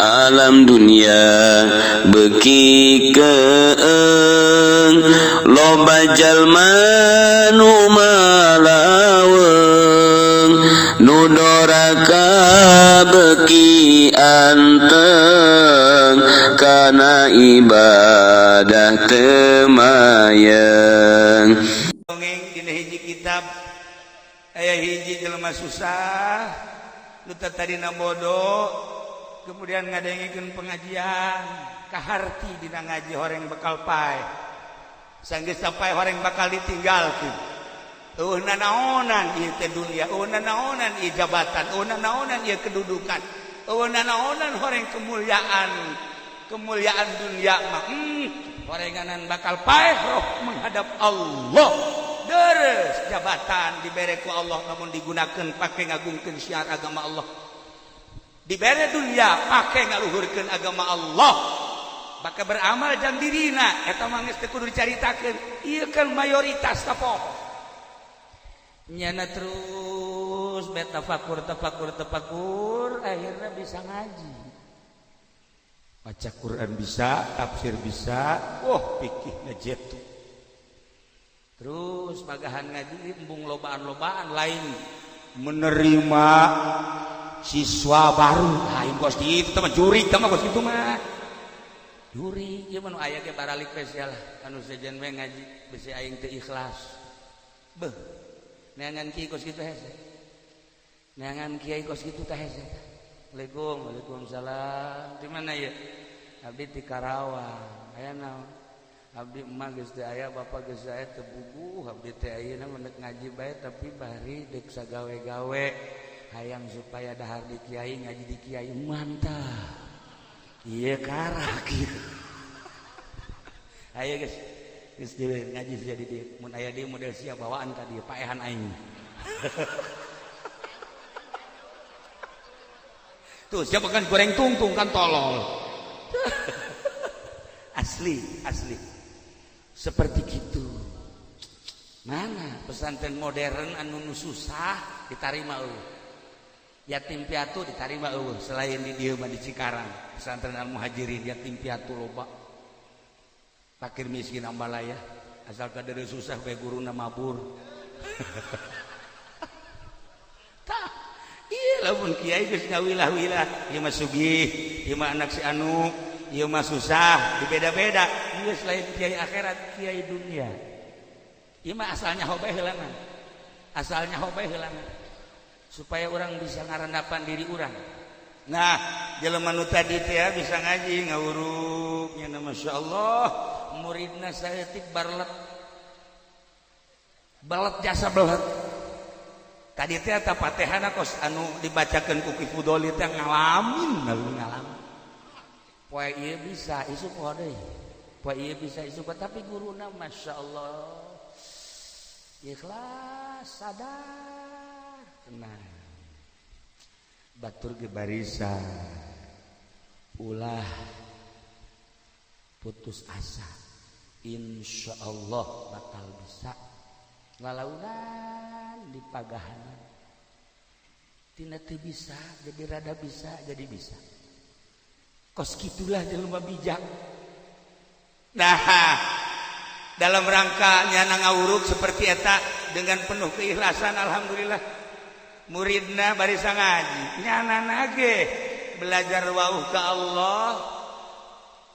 Alam dunia beuki keeng, loba jalma nu malaweung, nu doraka beuki anteng kana ibadah teu mayeng. Dongeng dina hiji kitab, aya hiji jelema susah nu tadina bodoh, kemudian ngadengikeun pengajian, kaharti dina ngaji, horeng bakal paeh. Sanggeus paeh, horeng bakal ditinggalkeun. Euweuh nanaonan ieu teh dunia, euweuh nanaonan ieu jabatan, euweuh nanaonan ieu kedudukan, euweuh nanaonan horeng kemuliaan, kemuliaan dunia mah. Horenganan bakal paeh roh menghadap Allah. Deres jabatan dibere ku Allah, namun digunakan pakai ngagungkeun syiar agama Allah. Dibere dunia, pakai ngaluhurkeun agama Allah, bakal beramal jang dirina. Eta mah geus teu kudu dicaritakeun, ieu kan mayoritas tapoho nyana. Terus bet tafakur, tafakur, tafakur, akhirnya bisa ngaji, baca Quran bisa, tafsir bisa, wah, pikihna jetu. Terus pagahan ngaji, embung lobaan-lobaan, lain menerima siswa baru, lain kos gitu mah, jurig mah kos gitu mah jurig. Ieu mah nu aya ge baralik spesial anu sejen we ngaji bisi aing teu ikhlas. Beuh, neangan kiai kos kitu hese, neangan kiai kos kitu teh hese. Assalamualaikum. Waalaikumsalam. Di mana ya? Abdi di Karawang. Aya naon? Abdi emak geus teu aya, bapak geus aya, teu bubuh abdi teh. Ayeuna mah ngaji bae, tapi bari deuk sagawe-gawe, hayang supaya dahar di kiai, ngaji di kiai. Mantap, iya, karak ieu. Ayo guys, geus ngaji sia di dieu. Mun aya di model sia bawaan ka dieu, paehan aing. Tuh, siapa kan goreng tungtung kan tolol. Asli, asli seperti gitu. Mana pesantren modern anu nu susah ditarima euweuh. Yatim piatu ditarima euweuh, selain di dieu mah di Cikarang, pesantren Al Muhajirin, yatim piatu loba. Fakir miskin ambalaya, asal kadere susah bae guruna mabur. Tah, iya, lamun kiai geus ngawilah-wilah, ieu mah sugih, ieu mah anak si anu, ieu mah susah, dibeda-beda. Geus lain kiai akhirat, kiai dunia. Ieu mah asalnya hobe heula. Asalnya hobe heula supaya orang bisa ngarandapan diri orang. Nah, jelema nu tadi teh bisa ngaji ngawuruk nya, Masya Allah, muridna saeutik barlet belet jasa belet. Tadi teh eta Fatihana kos anu dibacakeun ku Ki Fudoli teh ngalamin, ngalamin. Poe ieu bisa, isuk poe deui. Poe ieu bisa, isuk, tapi guruna Masya Allah ikhlas, sadar, tenang. Batur ge barisa, ulah putus asa, insya Allah bakal bisa. Lalaunan di pagahanan tina teu bisa jadi rada bisa, jadi bisa. Kos kitulah jelema bijak. Nah, dalam rangka nyana ngawuruk seperti eta dengan penuh keikhlasan, alhamdulillah muridna barisa ngaji. Nyana nage belajar wauh ke Allah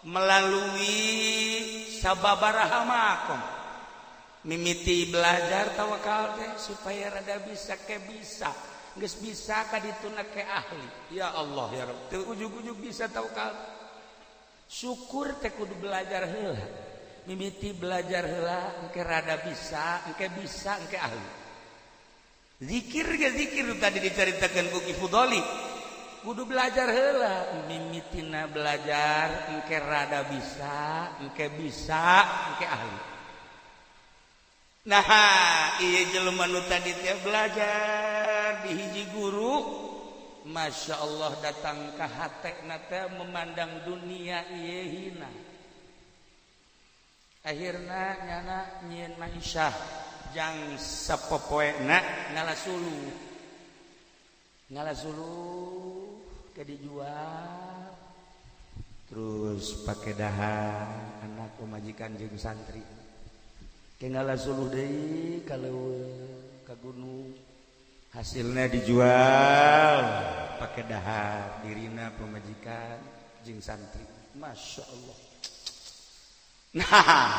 melalui sababaraha makom. Mimiti belajar tawakal teh supaya rada bisa ke bisa, geus bisa ka dituna ke ahli. Ya Allah ya Rabb, teu ujug-ujug bisa tawakal. Syukur teh kudu belajar heula. Mimiti belajar heula, engke rada bisa, engke bisa, engke ahli. Zikir ge, zikir tadi diceritakan ku Ki Fudoli, kudu belajar heula. Mimitina belajar, engke rada bisa, engke bisa, engke ahli. Nah, iya, jelema nu tadi teh belajar di hiji guru, Masya Allah, datang ke hatena teh memandang dunia ieu hina. Akhirna nyana nyieun maisyah jang sapopoena, ngala suluh, ngala suluh ke dijual. Terus pake dahar anak pemajikan jeung santri. Ke ngala suluh deui kalau ka gunung hasilnya dijual pakai dahar dirina pemajikan jeung santri. Masya Allah. Nah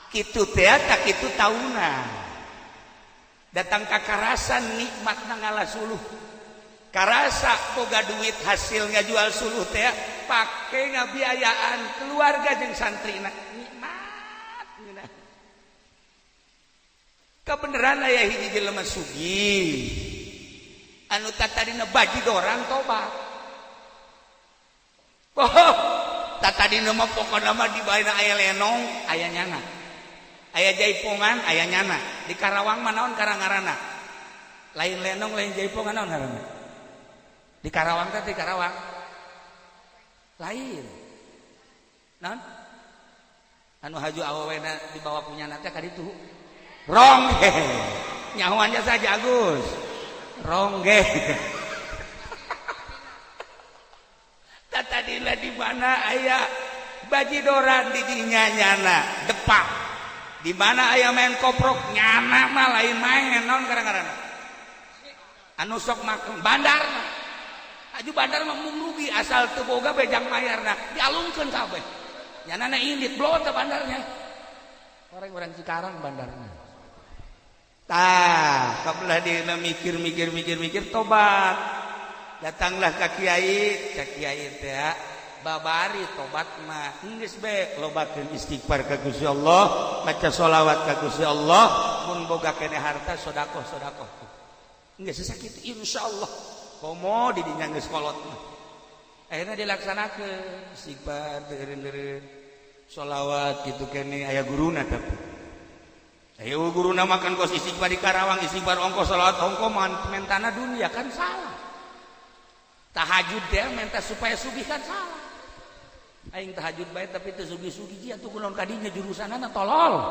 kitu teh tak kitu tauna datang ka karasan nikmatna ngala suluh karasa boga duit hasil ngajual suluh teh pake ngabiayaan keluarga jeung santrina nikmat ngeunah. Kebenaran aya hiji jelema sugih anu tatadina bajidorang tobat. Oh, tatadina mah pokona mah di baena aya lenong aya nyana. Aya jaipongan aya nyana. Di Karawang mah naon karangarana? Lain lenong lain jaipongan naon ngaranna? Di Karawang teh di Karawang. Lain. Naon? Anu haju awewena dibawa punya teh ka ditu. Rongge. Nyahoannya saja Agus. Rongge. Tadila di mana aya bajidoran di dinya nyana depak. Di mana aya main koprok nyana mah lain main naon kadang-kadang. Anu sok makan bandar mah. Aju bandar mah mung rugi asal teu boga bejang mayarna dialungkeun kabeh. Nyanana indit blow teh bandarnya. Orang-orang Cikarang bandarnya. Tah, kabelah dieuna mikir-mikir tobat. Datanglah ka kiai, ka kiai teh babari tobat mah geus be lobakeun istighfar ka Gusti Allah, maca sholawat ka Gusti Allah, mun boga keneh harta sedekah-sedekah. Geus sakitu insyaallah. Komo di dinya geus kolot mah. Akhirna dilaksanakeun istighfar teu sholawat kitu keneh aya guruna tapi. Ayo guruna makan kos istighfar di Karawang, istighfar ongko sholawat ongko mentana dunia kan salah. Tahajud teh menta supaya sugih kan salah. Aing tahajud bae tapi teu sugih-sugih ji atuh kunaon kadinya jurusanana tolol.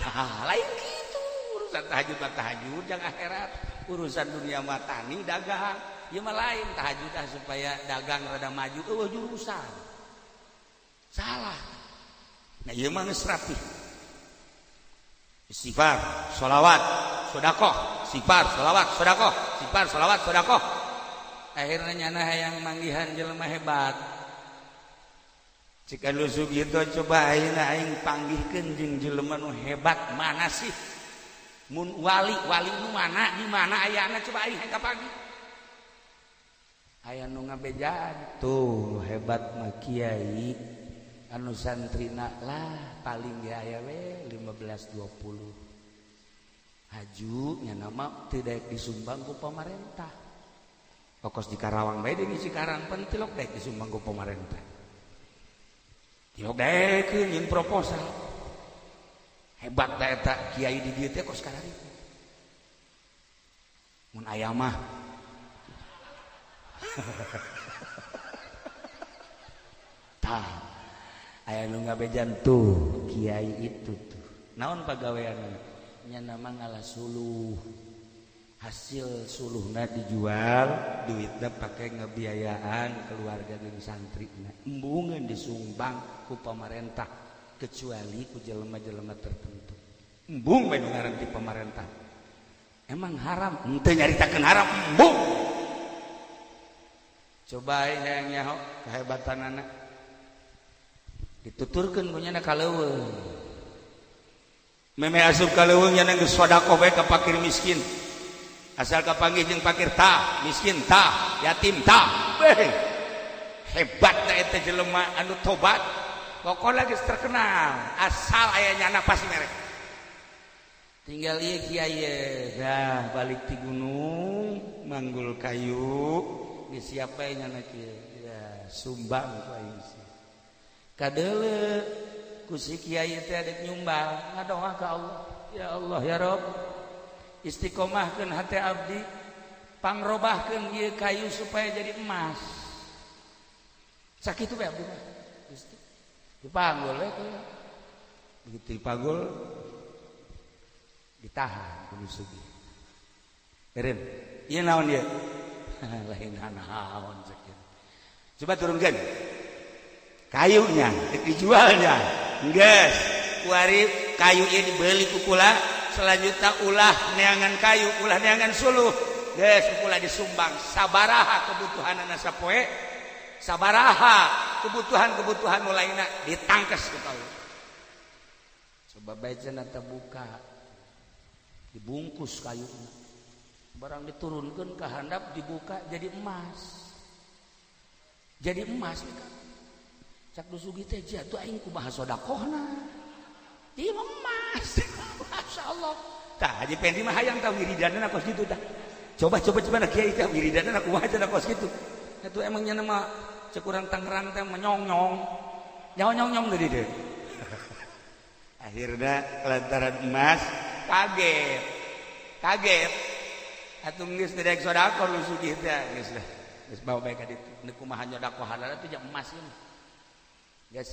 Nah, lain kitu urusan tahajud mah tahajud jang akhirat, urusan dunia mah tani dagang. Ieu mah lain tahajud ah supaya dagang rada maju eueuh jurusan. Salah. Nah ieu mah geus rapih. Istighfar, sholawat, sedekah, istighfar, sholawat, sedekah, istighfar, sholawat, sedekah. Akhirnya nyana hayang manggihan jelema hebat. Jika lu sugito coba ayeuna aing panggihkeun jeung jelema nu hebat mana sih? Mun wali, wali nu mana, di mana ayana coba aing hayang kapanggih. Aya nu ngabejaan tuh hebat mah kiai. Anu santrina lah paling ge aya we 15 20. Haju nya nama teu daek disumbang ku pamarentah. Pokos di Karawang bae deui Cikarang pan tilok daek disumbang ku pamarentah. Tilok daekeun nyeun proposal. Hebat da eta kiai di dieu teh kos kararitu. Mun aya mah. Tah. Aya nu ngabejan tuh kiai itu tuh naon pagaweanna nya nama ngalah suluh hasil suluhna dijual duitna pake ngebiayaan keluarga jeung santrina embungeun disumbang ku pamarentah kecuali ku jelema-jelema tertentu embung bae nu ngaran ti pamarentah emang haram henteu nyaritakeun haram embung coba hayang nyaho kehebatanana dituturkeun ku nyana ka leuweung meme asup ka leuweung nyana geus sedekah bae ka fakir miskin asal kapanggih jeung fakir tah miskin tah yatim tah beh hebat da eta jelema anu tobat pokona geus terkenal asal aya nyana pasti merek tinggal ieu kiai dah balik ti gunung manggul kayu geus siap bae nyana kieu ya sumbang ku aing sih kadeule ku si kiai teh dek nyumbang ngadoa ka Allah ya Allah ya Rob istiqomahkeun hate abdi pangrobahkeun ieu kayu supaya jadi emas sakitu bae abdi mah Gusti dipanggul we begitu dipanggul ditahan ku sugih eureun ieu naon ieu lain naon sakitu coba turunkeun. Kayunya dijualnya. Geus, kuari kayu ieu dibeli ku kula, selanjutnya ulah neangan kayu, ulah neangan suluh. Geus ku kula disumbang sabaraha kebutuhanana sapoe, sabaraha kebutuhan-kebutuhan nu lainna ditangkes ku kaula. Coba bae cenah buka. Dibungkus kayunya. Barang diturunkan ke handap dibuka jadi emas. Jadi emas kan. Cak nu sugih teh jatuh aing kumaha sodakohna. Ieu emas. Masya Allah. Tah Haji Pendi mah hayang tah wiridanna kos kitu tah. Coba coba coba kiai teh wiridanna kumaha cenah kos kitu. Eta emangnya mah cek urang Tangerang teh menyong-nyong. Nyawa nyong-nyong tadi deh. Akhirnya lantaran emas kaget. Kaget. Atuh geus teu daek sodakoh nu sugih teh geus lah. Geus bawa bae ka ditu. Neuk kumaha nyodakohanana teh emas ini. Guys,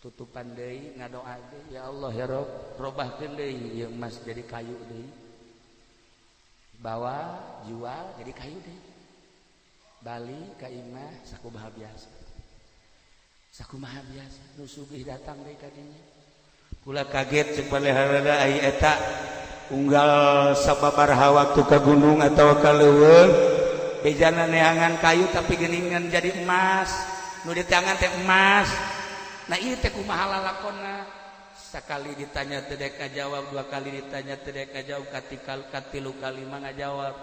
tutupan deui ngadoa deui, ya Allah ya Rob, robahkeun deui ieu emas jadi kayu deui. Bawa jual jadi kayu deui. Balik ka imah sakumaha biasa. Sakumaha biasa, nu sugih datang deui ka dinya. Kula kaget cek baleharana ai eta unggal sababaraha waktu ka gunung atawa ka leuweung bejana neangan kayu tapi geuningan jadi emas. Nu di tangan teh emas. Nah ieu teh kumaha lalakonna? Sakali ditanya teu dek jawab, dua kali ditanya teu dek jawab, katikal katilu kali mah ngajawab.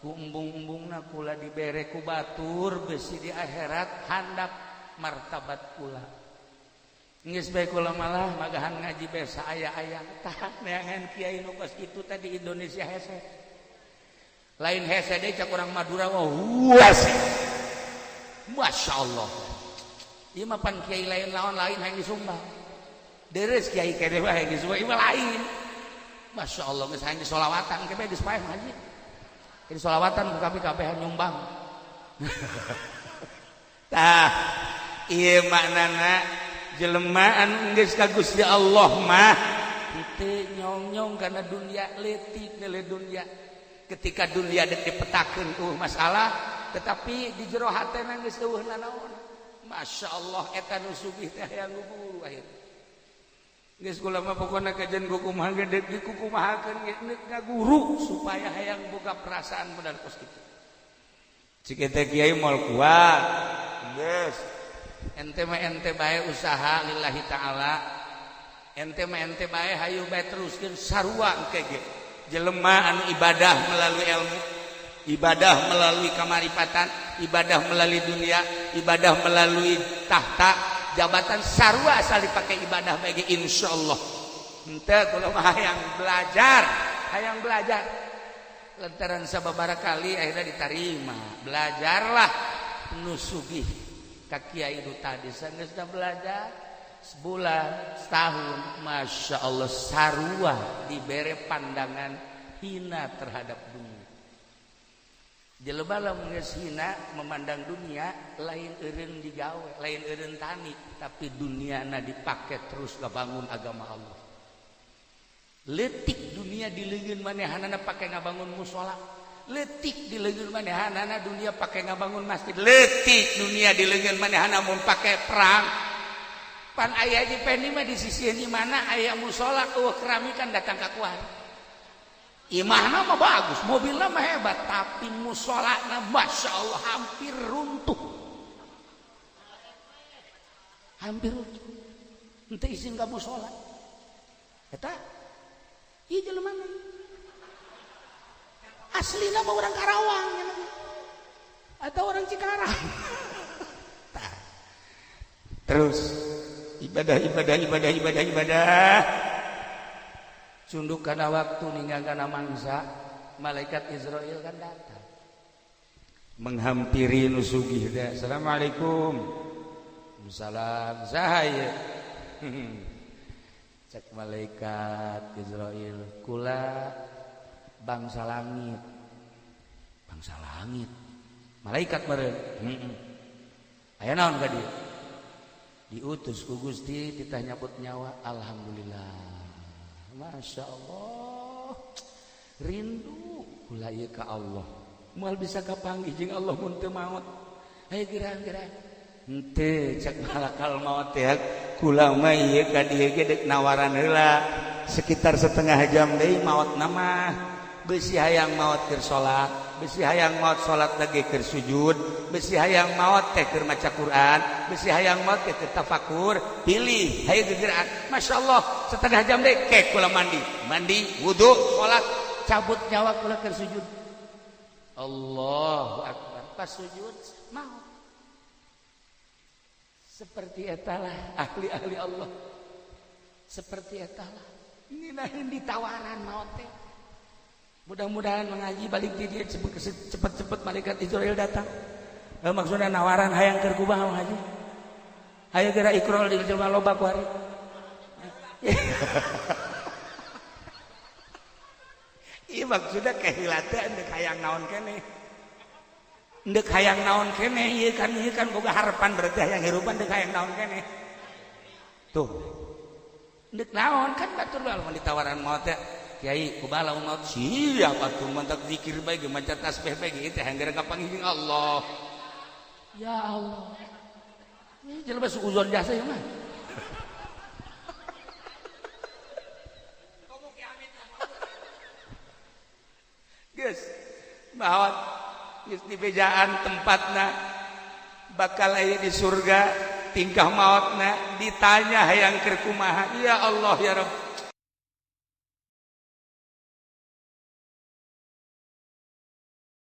Ku embung-embungna kula dibere ku batur besi di akhirat handap martabat kula. Geus bae kula malah magahan ngaji bae saaya-aya. Tah neangan kiai nu kos kitu teh di Indonesia hese. Lain hese deui cak urang Madura wah huas. Masya Allah. Ieu mah pan kiai lain lawan lain hayang disumbang. Deres kiai kene mah hayang disumbang, ieu mah lain. Masya Allah geus hayang disolawatan ke geus paeh ngaji. Jadi solawatan ku kami kabeh nyumbang. Tah, ieu maknana jelema anu geus ka Gusti Allah mah henteu nyong-nyong kana dunia leutik nilai dunia. Ketika dunia dek dipetakeun masalah, tetapi di jero hatena geus eueuh nanaon. Masya Allah eta nu sugih teh hayang guru akhir. Geus kula mah pokona kajian kukumaha ge deuk dikukumahakeun ge neuk ngaguru supaya hayang boga perasaan modal kos kitu. Cik ente kiai moal kuat. Geus. Ente mah ente bae usaha lillahi taala. Ente mah ente bae hayu bae teruskeun sarua engke ge. Jelema anu ibadah melalui ilmu, ibadah melalui kamaripatan, ibadah melalui dunia, ibadah melalui tahta, jabatan sarua asal dipakai ibadah bagi insyaallah. Henteu kula mah hayang belajar, hayang belajar. Lantaran sababaraha kali akhirnya diterima. Belajarlah nu sugih ka kiai nu tadi sanggeus belajar sebulan, setahun, masya Allah sarua dibere pandangan hina terhadap dunia. Jelema lamun geus hina memandang dunia lain eureun digawe, lain eureun tani, tapi duniana dipake terus ngabangun agama Allah. Leutik dunia di leungeun manehanana pake ngabangun musala. Leutik di leungeun manehanana dunia pake ngabangun masjid. Leutik dunia di leungeun manehana mun pake perang. Pan aya Haji Pendi mah di sisi ini mana aya musola eueuh keramikan datang ka kuari. Imahna mah bagus, mobilna mah hebat, tapi musolana masya Allah hampir runtuh. Hampir runtuh. Henteu izin ka musola. Eta ieu jelema aslina mah urang Karawang atau orang Cikarang. Tah. Terus ibadah ibadah ibadah ibadah ibadah sunduk karena waktu ninggal karena mangsa malaikat Israel kan datang menghampiri nu sugih teh. Assalamualaikum. Salam sahaya. Cek malaikat Israel, kula bangsa langit. Bangsa langit. Malaikat meureun. Heeh. Aya naon ka dieu? Diutus ku Gusti titah nyabut nyawa. Alhamdulillah. Masya Allah. Rindu kula ieu ka Allah. Moal bisa kapanggih jeung Allah mun teu maot. Ayo gerang-gerang. Henteu cek malakal maut teh kula mah ieu ka dieu ge deuk nawaran heula sekitar setengah jam deui maotna mah. Besi hayang maot keur salat, besi hayang maot salat lagi keur sujud, besi hayang maot teh keur maca Quran, besi hayang maot teh keur tafakur, pilih hayu gegeran. Masyaallah setengah jam deui ke kula mandi, mandi wudu salat cabut nyawa kula keur sujud. Allahu akbar. Pas sujud maot. Seperti etalah ahli-ahli Allah. Seperti etalah. Nginahin ditawaran maot teh. Mudah-mudahan mengaji balik di dia cepet-cepet malaikat Israel datang. Maksudnya nawaran hayang keur kumaha mengaji. Hayu geura ikrol di jelema loba ku hari. Ieu maksudna kehilateun deuk hayang naon keneh. Deuk hayang naon keneh ieu kan boga harapan berarti hayang hirupan deuk hayang naon keneh. Tuh. Deuk naon kan batur bae lamun ditawaran maot teh. Kiai kumaha lamun maot siap atuh mantak zikir bae ge maca tasbih bae ge teh hayang geura kapanggih Allah. Ya Allah. Ini jelema suuzon jasa ieu mah. Geus maot geus dibejaan tempatna bakal aya di surga tingkah maotna ditanya hayang keur kumaha ya Allah ya Rabb.